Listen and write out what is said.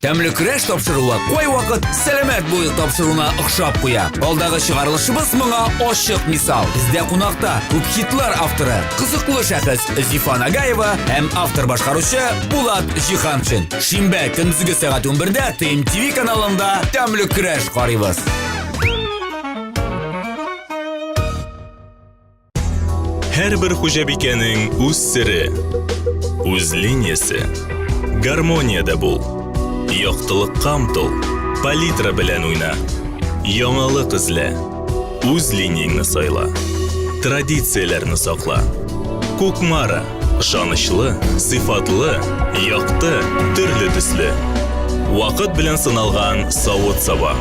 Тәмле көрәш тапшыруы кайвакыт сәламәт булыйк тапшыруына охшап куя. Алдагы чыгарылышыбыз моңа ачык мисал. Бездә кунакта күп хитлар авторы, кызыклы шәхес Зифа Нагаева һәм автор-башкаручы Булат Җиһаншин. Шимбә көндезге сәгать 11-дә ТМТВ каналында Тәмле көрәш карыйбыз. Һәрбер хуҗабикәнең үз сере, үз линиясе. Гармониядә бул. Яктылыкка омтыл. Палитра белән уйна. Яңалык эзлә. Үз линияңне сайла. Традицияләрне сакла. Кукмара. Ышанычлы, сыйфатлы, якты, төрле төсле. Вакыт белән сыналган савыт-саба.